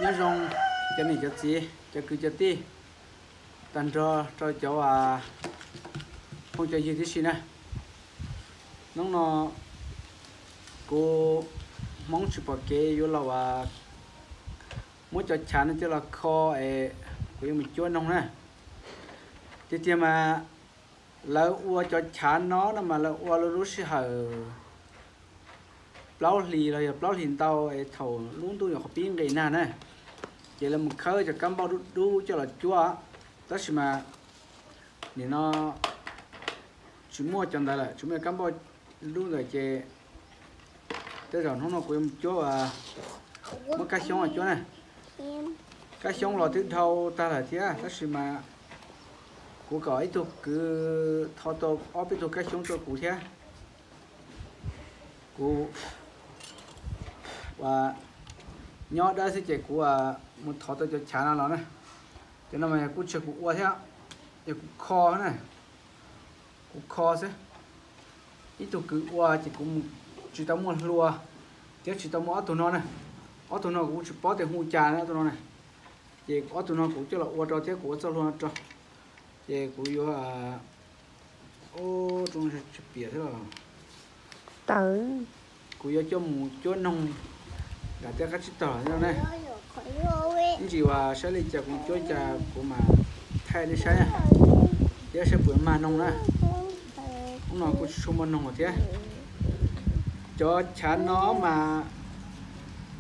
Nyob zoo cov niam cov txiv, cov kwv cov tij, tag nrho rau cov phooj cov ywg tib si na. Hnub no kuv Hmoob tsis pom kev yuav los muab cov chav no coj los kho es kuv yuav mus cuab noog na. Tiag tiag mas lawv ua cov chav no no mas lawv ua lub sij hawm plaub hlis los yog plaub hlis ntau es thaum lub ntuj nyuam qhuav pib nqis nag na, ces lawv mus khawb cov kab npauj dub dub coj los cuab. Tab sis mas nim no tsis muaj cov ntawd lawm, tsis muaj kab npauj dub ntawd ces tej zaum hnub no kuv yuav mus cuab, muab kab xyoob los cuab na. Kab xyoob los twb dhau tag lawm thiab, tab sis mas kuv kom ib tug kwv thov tau ob peb tug kab xyoob rau kuv thiab. Kuv ua nyob dawb xwb ces kuv mus thov tau cov chav no los na. Cov no mas yog kuj tsis yog kuv ua thiab, yog kuv kho na. Kuv kho xwb. Ib tug kwv ua ces kuv tsis tau muaj hlua thiab tsis tau muaj ob tug no na. Ob tug no kuv tsis paub tias hu cas na ob tug no na. Ces ob tug no kuv coj los ua rau thiab kuv ua txoj hlua no rau. Ces kuv yuav, tsis piam thiab los, kuv yuav coj mus cuab noog nram tej qab tsib taug no ne. Ib ntsis uas saib li cas kuv cuab li cas kuv mam thaij nej saib na, thiab saib puas mag noog na. Hnub no kuj tsis tshua muaj noog thiab. Cov chav no mas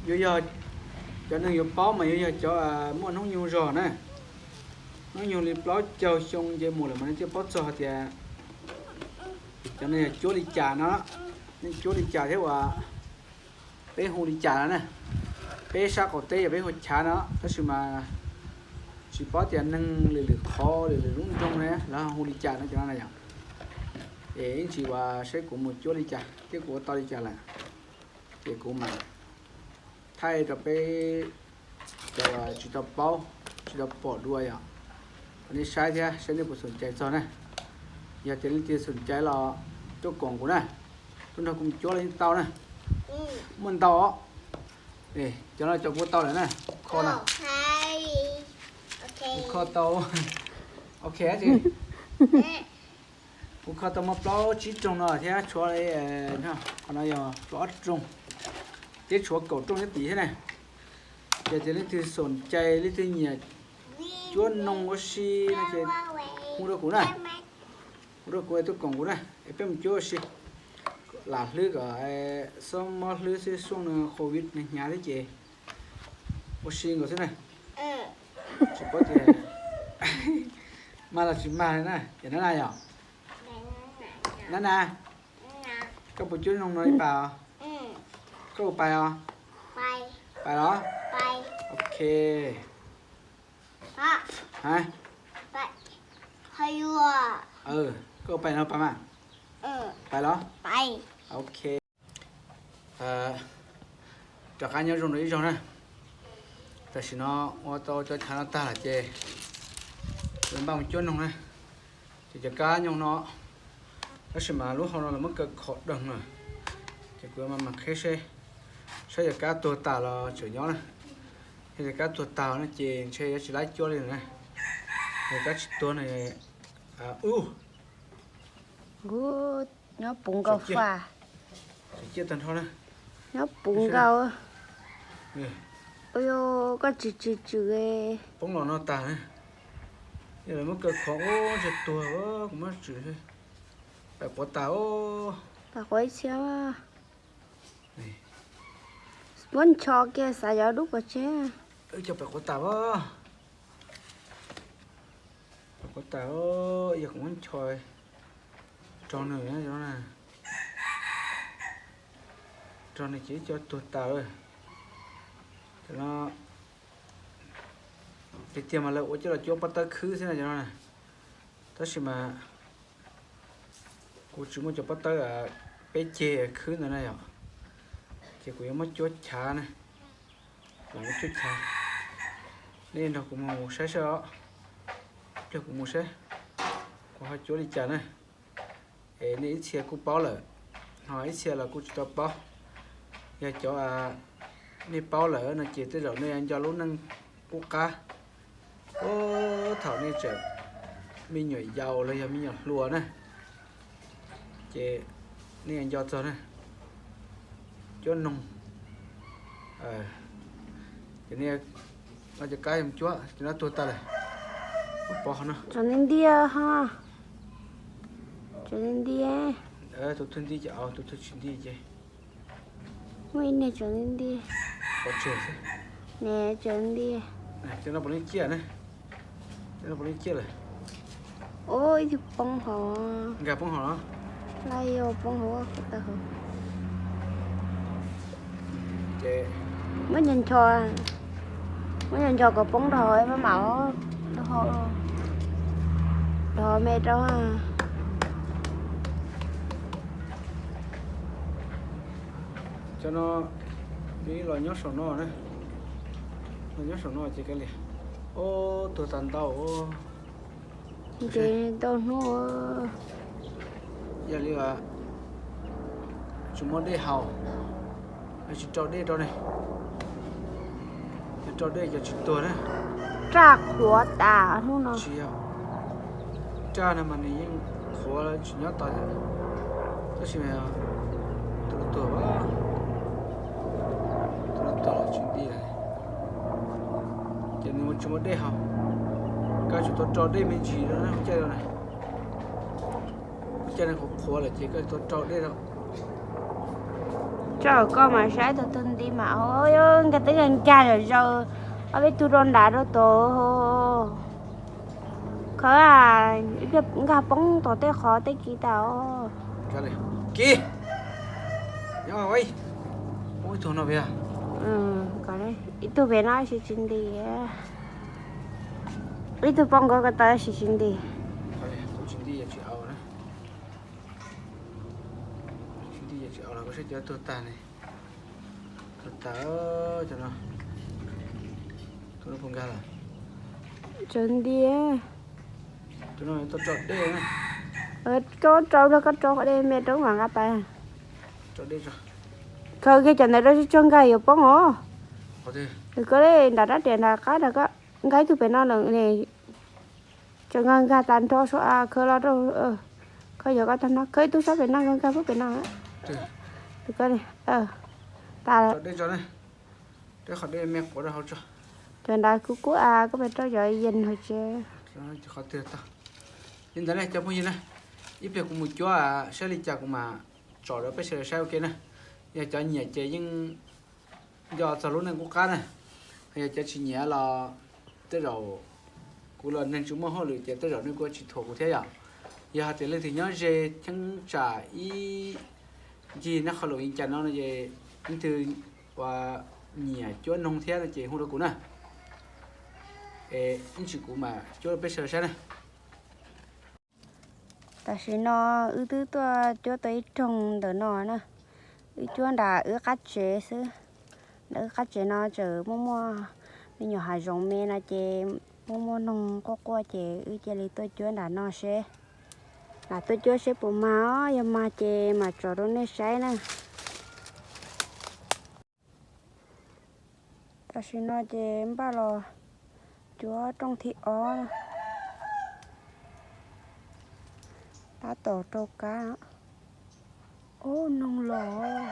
yuav yog, cov neeg yuav paub mas yuav yog cov muaj hnub nyoog zog na. Hnub nyoog li plaub caug xyoo nce mus lawm mas nej thiaj paub txog hais tias cov no yog cuab li cas no, nej cuab li cas thiab uas peb hu li cas no na. Peb sab qaum teb yog peb hu chav no, tab sis mas tsis paub tias neeg lwm lwm qhov lwm lwm lub nroog ne lawv hu li cas no cov no na yom. Es ib ntsis uas saib kuv mus cuab li cas thiab kuv ua tau li cas lawm, ces kuv mam thaij rau peb cov tsis tau paub, tsis tau pom dua yom, kom nej saib thiab saib nej puas xom cai txog na. Yog tias leej twg xom cai los tuaj koom kuv na, tuaj nrog kuv mus cuab los yeej tau na. Muaj ntau os. Cov no cov kuv ua tau lawm na, kuv kho na. Kuv kho tau, ok, kuv kho tau muaj plaub tsib rooj no thiab tshuav, qhov no yog plaub ob rooj, thiab tshuav kaum rooj nyob tim thiab na. Ces tias leej twg xom cai leej twg nyiam cuab noog ua si no ces hu rau kuv na, hu rau kuv es tuaj koom kuv na es peb mus cuab ua si. Lam hlwb kom xob mob hlwb xwb, xyoo no covid hnyav thiab ces ua si nkaus xwb na. Tsis paub tias mag los tsis mag li na, ces nab na yom. Nab na, koj puas cuab noog no ib pas os? Koj puas pais os? Pais los? Ok. Ha, koj puas pais no pas mas? Pais los? Ok. Rov qab nyob zoo rau ib zaug na. Tam sim no ua tau cov chav no tag lawm ces yuav npaj mus cuab noog na. Ces cov kab nyoog no, tab sis mas lub hau no lawv muab kaw khov dog na. Ces kuv mam mam qhib seb, saib cov kab tuag tas los tseem nyob na. Yog cov kab tuag tas no ces ntshe yuav tsis laib cuab li na. Cov kab tsis tuag no, ub, nyob puv nkaus faj. Tseem ciaj tag nrho na. Nyob puv nkaus. Ua, koj tswm tswm tswm. Poob los no tas na. Yog lawv muab kaw khov ub ntshe tuag, kuv muab tswm. Pais quav tas os. Pais quav ib txhia. Muab ncho kiag xav yog dub pov tseg. Wb cov pais quav tas os. Pais quav tas os, yog kuv muab ncho rau nws na. Rau nws ces ib co tuag tas lawm. Cov no tiag tiag mas lawv ua coj los cuab pob tawb khwb xwb na cov no na. Tab sis mas kuv tsis muaj cov pob tawb peb ceg khwb ntawd na yom. Ces kuv yuav muab cuab chav na. Los muab cuab chav. Nej nrog kuv mus saib saib os. Ib pliag kuv mus saib kuv ho cuab li cas na. Es nej ib txhia kuj paub lawm, ho ib txhia los kuj tsis tau paub. Yog cov Nej paub lawm no ces tej zaum nej nco lub neej qub qab. Ub, thaum nej tseem me nyuam yaus los yog me nyuam hluas na, ces nej nco txog na, cuab noog. Ces nej, no cov kab yog cuab, cov no tuag tag lawm. Pov qhov no. Tseem nti nti ha. Tseem nti nti. Tus twg nti ces au, tus twg tsis nti ces muaj ib niag tseem nti nti. Pov tseg xwb. Ne tseem nti. Cov no puav leej ciaj na. Cov no puav leej ciaj lawm. Ub, ib tug poob hauv. Nkag poob hauv los? Laj yuav poob hauv qhov tawm hauv. Ces muab nco nco, muab nco nco kom poob rau hauv maj mam rau hauv, rau hauv me rau. Cov no los nyob saum no na, los nyob saum no ces kav liam. Ub, tuag tag ntau. Ces ntau hnub. Yog li tsis muaj dej haus, tsis rau dej rau ne. Yog rau dej ces tsis tuag na. Raj qhuav tas hnub no. Tsis yog, raj no mas nws yeej qhuav tsis nyob tod, tab sis mas tus no tuag, tus no tuag los tsis nti lawm. Ces nws tsis muaj dej haus, koj tsum tau rau dej me ntsis rau na, ua caij no na. Ua caij no qhuav qhuav lawm ces koj tsum tau rau dej rau. Tso koj mas saib tus twg nti mas nkag twb nkag nkag zom zaws, ob peb tug rau nrad rau tod. Khawb, nkag poob tom tej qhov tej kiv tas os. Kiv, poob ib tug no pem. Ib tug pem no sis tsis nti. Ib tug poob nkaus ko taw sis tsis nti. Tsis nti ces tsis au los koj saib cov tuag tag ne. Tuag tag, cov no, tus no puas nkag lawm? Tseem nti. Tus no tau rau dej na. Koj rau rau, koj rau qhov dej me rau mam nqa pais. Rau dej tso. Khaws kiag cov ntawd rau tsis tso nkag yuav poob os. Koj nram rab riam nram qab nrad, koj nkag ib tug pem no lawm ne. Tseem nkag nkag tas nrho sua, khaws los rau, khaws yog koj tag no, khaws ib tug sab pem no, nkag nkag puag pem no. Tus ko, tas. Cov ntawd kub kub, koj pais rau cov yees hauv tsev. Li ntawd ne cov phooj ywg na, ib pliag kuv mus cuab saib li cas kuv mam tsom rau peb sawv daws saib ua ke na. Yog cov nyiam ces yeej nco txog lub neej qub qab na. Yog cov tsis nyiam los tej zaum kuv los neeg tsis muaj hauj lwm ces tej zaum nej kuj tsis thuam kuv thiab yom. Yog hais tias leej twg nyob ze cheeb tsam ib ncig nab qhov lus li cas no no ces leej twg uas nyiam cuab noog thiab no ces hu rau kuv na. Es ib ntsis kuv mam cuab rau peb sawv daws saib na. Tam sim no wb twb tuaj cuab tau ib rooj ntawm no na. Wb cuab nram wb qab tsev xwb. Nram wb qab tsev no tseem muaj muaj me nyuam hav zoov me no ces muaj muaj noog quaj quaj ces wb cia li tuaj cuab nram no seb. Lam tuaj cuab seb puas mag os, yog mag ces mam tsom rau nej saib na. Tam sim no ces npaj los cuab rooj thib ob na. Tab tom rau kab. Ub, noog los,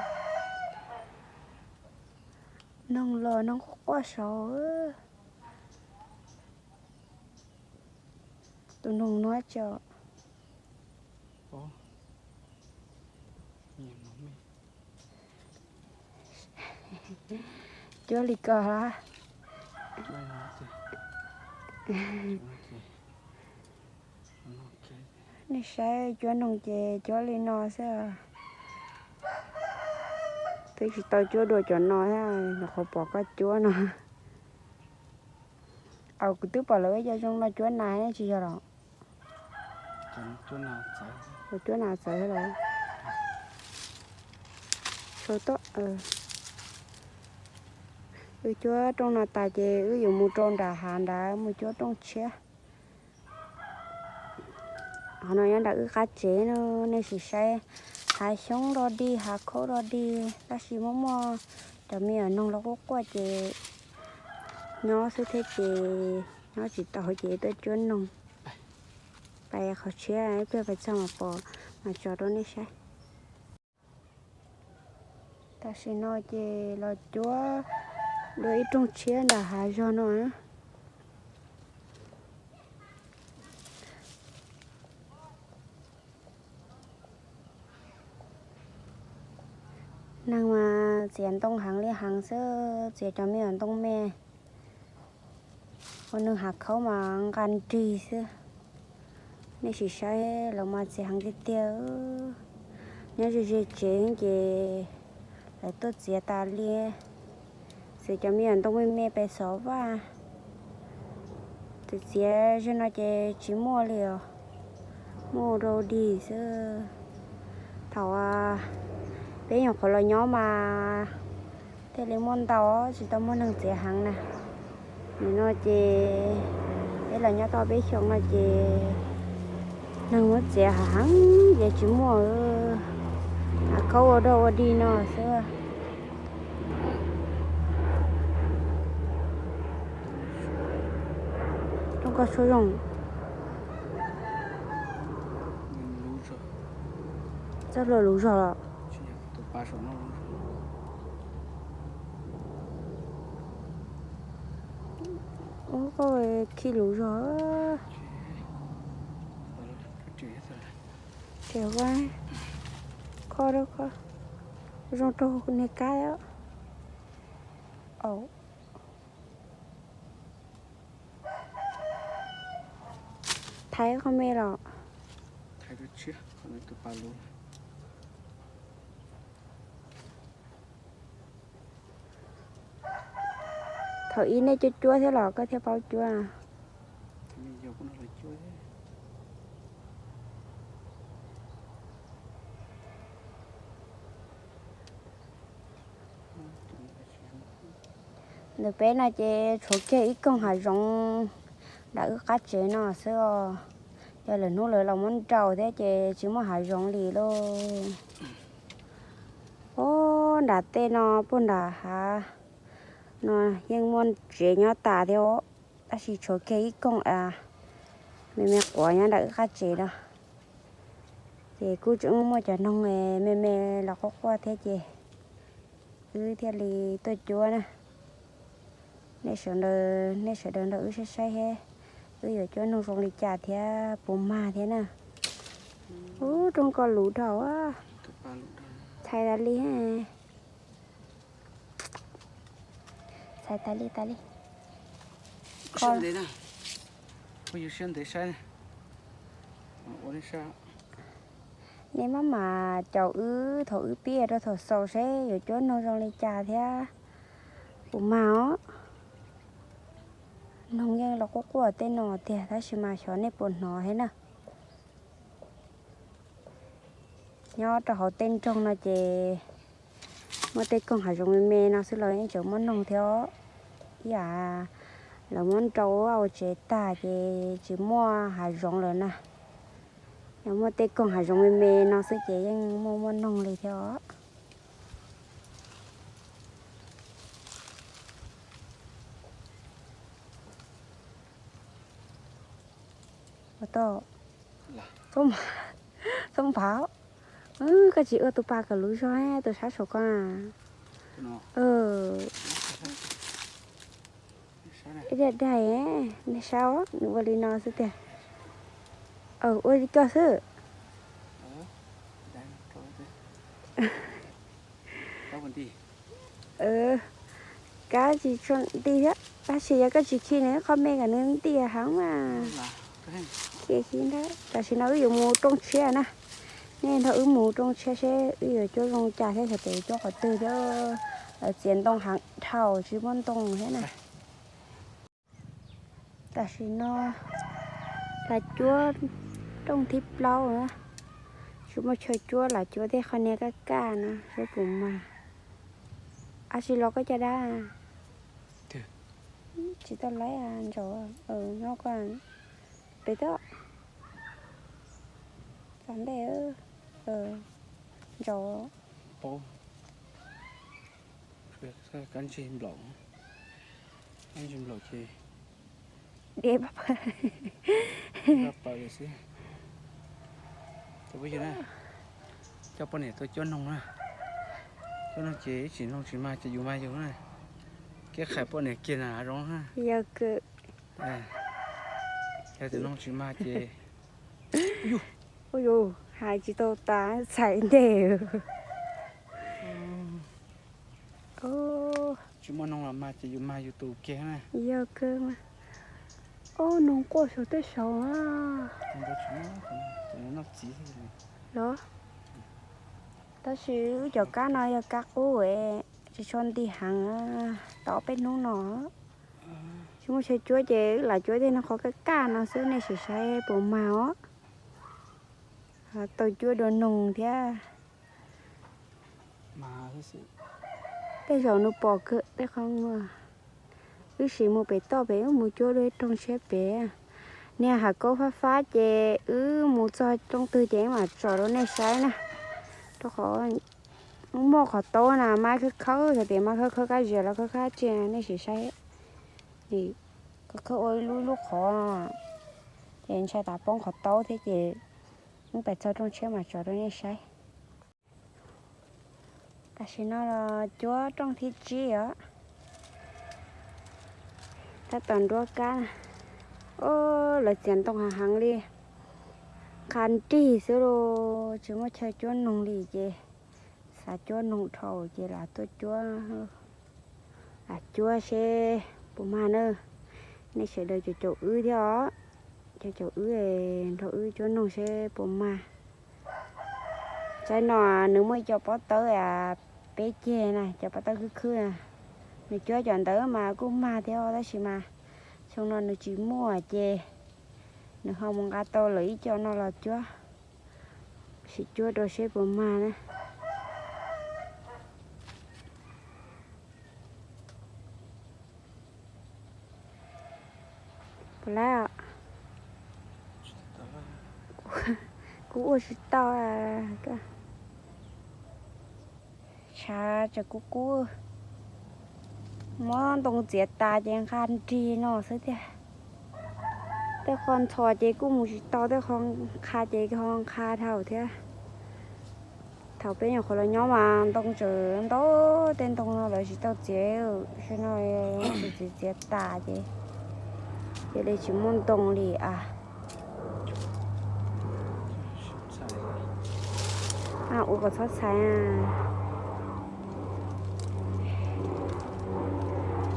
noog los, noog quaj quaj saud. Tus noog no tso. Cuab li ko. Nej saib cuab noog ces cuab li no xwb. Twb tsis tau cuab dua cov no thiab, nyuam qhuav pom koj cuab no. Au, kuv twb pom lawv ua cov zoo no cuab nas ne, tsis yog los? Cuab nas txawv los? Wb cuab rooj no tas ces wb yuav mus rau nram hav nrad mus cuab rooj tshiab. Qhov no nyob nram wb qab tsev no, nej sim saib, hav xyoob rog dig, hav khaub rog dig, tab sis muaj muaj Cov me nyuam noog los quaj quaj ces nyob xwb thiab ces nyob tsis tau ces tuaj cuab noog. Pais qhov tshiab ib pliag pais txog mas pom mas tso rau nej saib. Tam sim no ces los cuab dua ib rooj tshiab nram hav zog no na. Neeg mas txiav ntoo heev li heev xwb, txiav cov me nyuam ntoo me. Ua neeg hav khaub mas nqa nrig xwb. Nej sim saib lawv mas txiav heev tiag tiag. Nyob ze ze tsev ces lawv tuaj txiav tas li. Txiav cov me nyuam ntoo me me pes xov vaj. Txiav txiav ze no ces tsis muaj li os. Muaj rau dig xwb. Thaum peb nyuam qhuav los nyob mas thiaj li muaj ntau, tsis tau muaj neeg txiav heev na. Nim no ces peb los nyob tau peb xyoos no ces neeg muab txiav heev ces tsis muaj, hav khaub ua dog ua dig no xwb. Rooj koj suab zoo. Txoj hlua luv zog los. Ub, koj khi luv zog. Ces koj, koj zoo rau niag kab. Thaiv qhov me los. Thaum ub nej cuab cuab thiab los koj thiaj paub cuab? Ntawm peb no ces tshuav kiag ib koog hav zoov nram wb qab tsev no xwb os. Yog lwm hnub lawv los muab nrau thiab ces tsis muaj hav zoov li lauj. Ub, nram tej no puag nram hav no yeej muaj tsev nyob tas thiab os, tab sis tshuav kiag ib koog me me quav nyob nram wb qab tsev no. Ces kuj tseem muaj cov noog me me los quaj quaj thiab ces wb thiaj li tuaj cuab na. Nej sawv daws, nej sawv daws nrog wb saib saib thiab, wb yuav cuab noog zoo li cas thiab puas mag thiab na. Ub, rooj koj luv dhau. Txhais tas li. Txhais tas li tas li. Nej maj mam caum wb thaum wb pib rau thaum xaus seb yuav cuab noog zoo li cas thiab puas mag os. Noog yeej los quaj quaj tej no tiag tab sis mas xyov nej puas hnov thiab na. Nyob rau hauv tej nroog no ces muaj tej koog hav zoov me me no xwb los yeej tseem muaj noog thiab os. Ib yam lawv muab nrau ua tsev tag ces tsis muaj hav zoov lawm na. Yog muaj tej koog hav zoov me me no xwb ces yeej muaj muaj noog li thiab os. Txhob nphav, koj tsis ua tus pas kom luv zog tus sab saum ko. Ib daim daim, nej saib, nws ua li no xwb tiag. Ua li koj xwb. Kab tsis tshua nti thiab, tab sis yog koj tsis khi nws qhov me kom nws nti heev mas. Khi khi ntawd, tam sim no wb yuav mus rooj tshiab na. Nej nrog wb mus rooj tshiab seb wb yuav cuab zoo cas thiab xyov pem cuab qhov twg thiab. Lawv txiav ntoo heev dhau tsis muaj ntoo thiab na. Tam sim no lam cuab rooj thib plaub na, tsis muaj chaw cuab lam cuab tej qhov niag kaj kaj no seb puas mag. Ab tsis los koj caj dab. Tsis tau laib ntsaum, nyob koj pem toj, txav ntej ntsaum. Kab ntsig nplaum, kab ntsig nplaum ces deb pab pawg xwb. Cov poj niam tuaj cuab noog na, cuab noog ces ib tsis noog tsis mag ces yus mag yus na. Kev qhais poj niam kiag na hav zoov na. Yog kawg. Yog tias noog tsis mag ces, ua yus hais tsis tau tas txhais ntej. Tsis muaj noog los mag ces yus mag yus tus kiag na. Yog kawg mas. Ob, noog quaj saum tej saud los. Tab sis wb cov kab no yog kab qub, tsis tshua nti heev, tau peb hnub no. Tsis muaj chaw cuab ces wb lam cuab tej no qhov kaj kaj no xwb, nej sim saib puas mag os. Tau cuab dua noog thiab. Tej zaum nws pom kawg tej qhov, wb sim mus pem toj pem, wb mus cuab dua ib rooj tshiab pem. Niag hav kaub fab fab ces wb mus txog rooj twg ces wb mam tsom rau nej saib na. Rau qhov muaj qhov taub na, mas khawb khawb, yog tias mas khawb khawb kab zias los khawb khab tsia, nej sim saib. Khawb khawb ua ib lub lub qhov, ces ntshai tas poob qhov taub thiab ces wb pais txog rooj tshiab mam tsom rau nej saib. Tam sim no los cuab rooj thib tsib os. Tab tom nruab kab na. Ob, lawv txiav ntoo heev heev li. Qha nrig xwb los tsis muaj chaw cuab noog li ces xav cuab noog dhau ces lam tuaj cuab, lam cuab seb puas mag na. Nej sawv daws caum caum wb thiab os, caum caum wb nrog wb cuab noog seb puas mag. Tsaib no nws muaj ib co pob tawb peb ceg na, cov pob tawb khwb khwb, nws cuab cov ntawd mas kuj mag thiab tab sis mas xyoo no nws tsis muaj ces nws ho mus nqa tau lawv ib co no los cuab. Sim cuab rau seb puas mag na. Puas laib os? Kuv ua tsis tau. Tshav tseem kub kub, muab ntoo txiav tas ces nqa nrig no xwb tiag. Tej qho ntxhov ces kuj mus tsis tau, tej qho qha ces ho nqa dhau thiab. Thaum peb nyuam qhuav los nyob mas ntoo tseem ntau, tej ntoo no lawv tsis tau txiav, tam sim no txiav txiav tas ces cia li tsis muaj ntoo li as. Ua kom txhob txhais.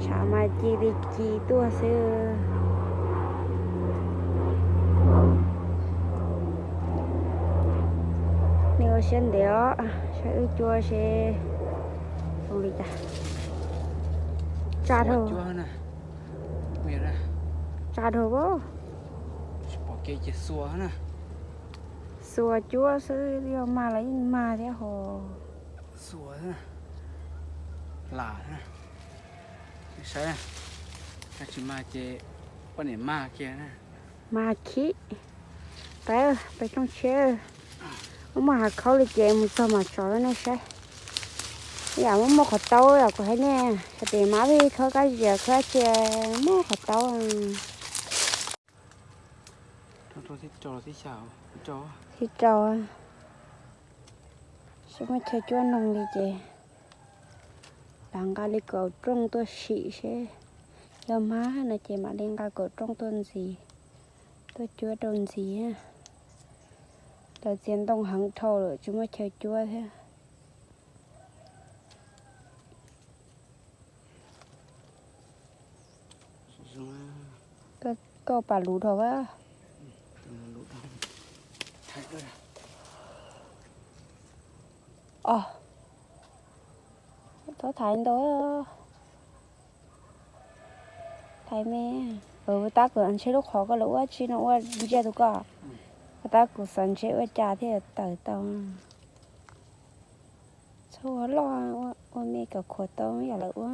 Tshav mas ci li ci tuaj xwb. Nej ua siab ntev os, saib wb cuab seb zoo li cas. Tsa dhau. Tsa dhau. Xuas cuab xwb, yog mag los yeej mag thiab ho. Xuas, lam, saib, tsis mag ces poj niam mag kiag na. Mag khib. Peb peb rooj tshiab, muaj muaj hav khaub li ces mus txog mas tso rau nej saib. Yam muaj muaj qhov taub os kuv hais nej, hais tias mas pheej khawb kab zias khawb tsia, muaj qhov taub. Thib rau, tsis muaj chaw cuab noog li ces lam nqa li kaum rooj tuaj sim seb, yog mag no ces mam li nqa kaum rooj tuaj ntxiv, tuaj cuab rau ntxiv. Lawv txiav ntoo heev dhau lawm tsis muaj chaw cuab thiab. Koj pam luv dhau a. Os, txhob thaiv ntau. Thaiv me. Tab kuv ntshe lub qhov koj lawv ua tsi no ua ntsia tus koj. Tab kuv xav ntshe ua cas thiaj tawm tau. Txhob ua loj, ua me kom khuam tau yam lawv ua.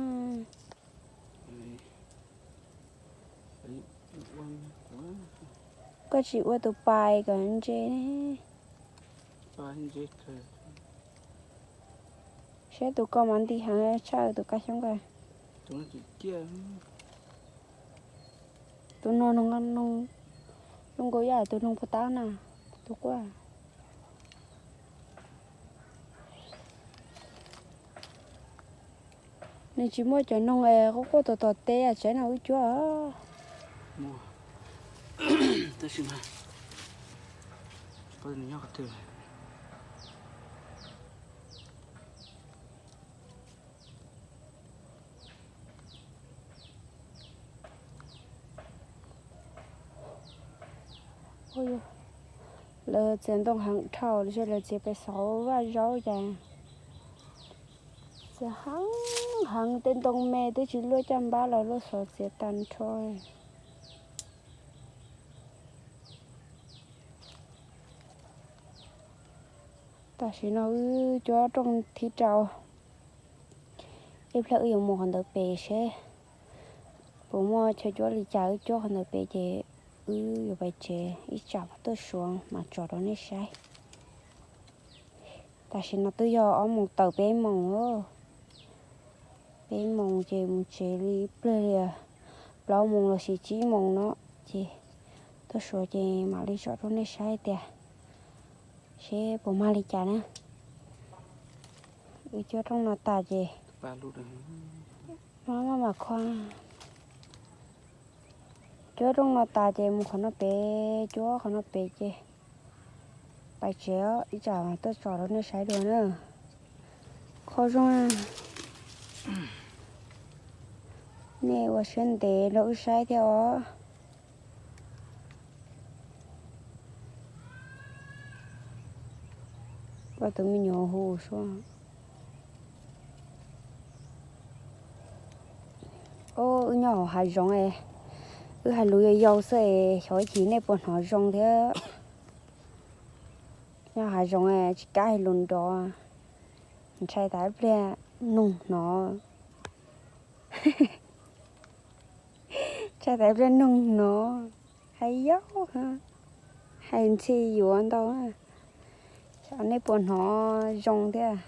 Koj tsis ua tus pais kom ntse ne. Seb tus ko mas nti heev tshaj tus kab xyoob ko. Tus no noog zoo nkaus yam tus noog puag ta na, tus quaj. Nws tsis muaj cov noog es quaj quaj tom tom teb tsaib no wb cuab. Lawv txiav ntoo heev dhau, lawv txiav pem xauv vaj zaub cas. Txiav heev heev, tej ntoo me twb tsis luaj caj npab los luaj xauv txiav tag nrho. Tam sim no wb cuab rooj thib rau, ib pliag wb yuav mus qhov ntawd pem seb puas muaj chaw cuab li cas, wb cuab qhov ntawd pem ces wb yuav pais tsev, ib tsam tuaj Suav mas tso rau nej saib. Tam sim no twb yog ob moos tawm peb moos, peb moos ces mus tsev li ib pliag li plaub moos los sis tsib moos no ces tuaj Suav ces mam li tso rau nej saib tias seb puas mag li cas na. Wb cuab rooj no tas ces maj mam kho. Cuab rooj no tas ces mus qhov no pem, cuab qhov no pem ces pais tsev, ib tsam tuaj tso rau nej saib dua na. Qhov zoo, nej ua siab ntev rau wb saib thiab os. Ua tus me nyuam hu sua. Wb nyob hauv hav zoov, wb hais lus yau yau xwb es xyov ib chim nej puas hnov zoo thiab. Nyob hav zoov tsis kam hais lus nrov, ntshai tas ib pliag noog hnov. Ntshai tas ib pliag noog hnov. Hais yau, hais ntxhi yuav ntau, xyov nej puas hnov zoo thiab.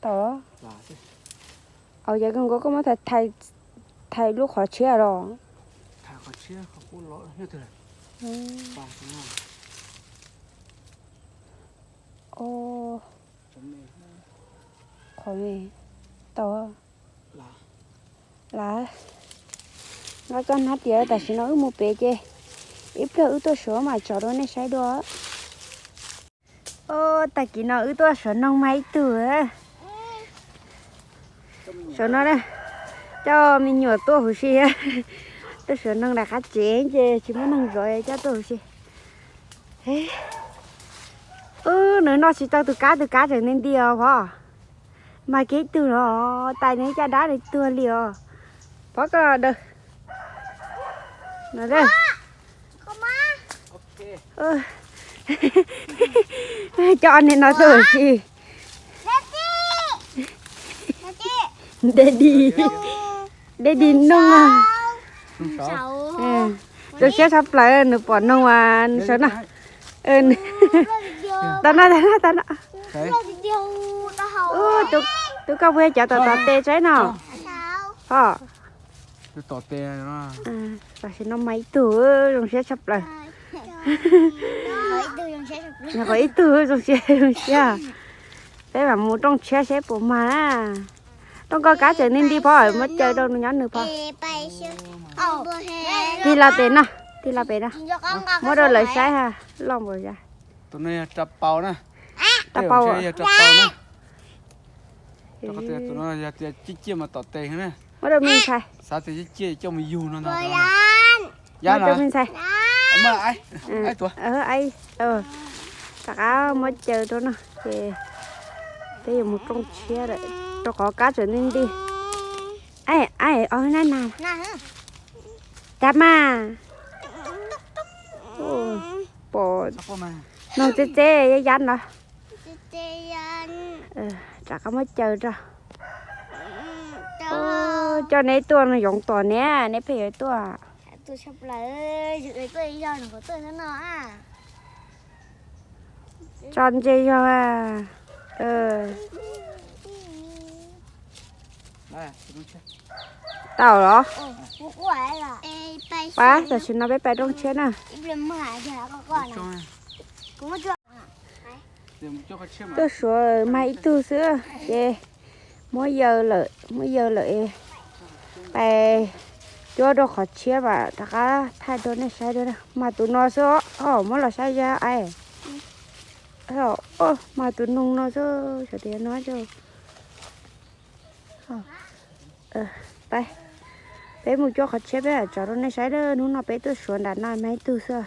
Tau. Au, yog koj nkaus koj muab thais lub qhov tshiab los. Qhov me tau. Lawv, nqa koj hnab tias tam sim no wb mus pem ces ib pliag wb tuaj Suav mam tso rau nej saib dua. Tag kis no wb tuaj Suav noog mas ib tug. Saum no coj me nyuam tuaj huv si. Tuaj Suav noog nram qab tsev ces tsis muaj neeg zov coj tuaj huv si. Wb nws noj tsis tau tus kab, tus kab tseem nti nti os Phov. Mas kev tug los tais nws caj dab nws tuag li os. Pov koj daws. Coj niag no tuaj huv si. Daddy, daddy noog. Zoo siab tshaj plaws nws pom noog as nws sawv no. Tau no, tau no, tau no. Tub koj puas yog cov tom tom tes tsaib no? Ho. Tam sim no mas ib tug zoo siab tshaj plaws. Nyuam qhuav ib tug zoo siab zoo siab. Peb mam mus rooj tshiab seb puas mag na. Rooj koj kab tseem nti nti Phov, muab caw rau nws nyob nws Phov. Tig los pem no, tig los pem no. Muab rau lawv saib ha, loj npaum li cas. Tus no yog rau paus na. Rau paus. Tus no yog tias ciaj ciaj mas tom tes na. Muab rau me ntxhais. Xav tias ciaj ciaj coj mus yug no ntag. Muab rau me ntxhais. Rov qab muab caw rau no ces peb yuav mus rooj tshiab lawm, rau qhov kab tseem nti nti. Ab, ab, na na. Cas mas. Pom noog txeb txeb yab yab no. Rov qab muab caw rau. Coj neb tuaj no yoov tom ne, neb pheej yuav tuaj. Tso ntse yog. Tau los? Pab, tam sim no peb pais rooj tshiab na. Tuaj suav mag ib tug xwb ces muab yaws lawm, muab yaws lawm es pais cuab rau qhov tshiab mas rov qab thaij rau nej saib dua na. Mag tus no xwb os, muab los saib ya ai. Mag tus noog no xwb, xyov tias no. Peb mus cuab qhov tshiab peb mam tso rau nej saib. Hnub no peb tuaj suav nram no mag ib tug xwb.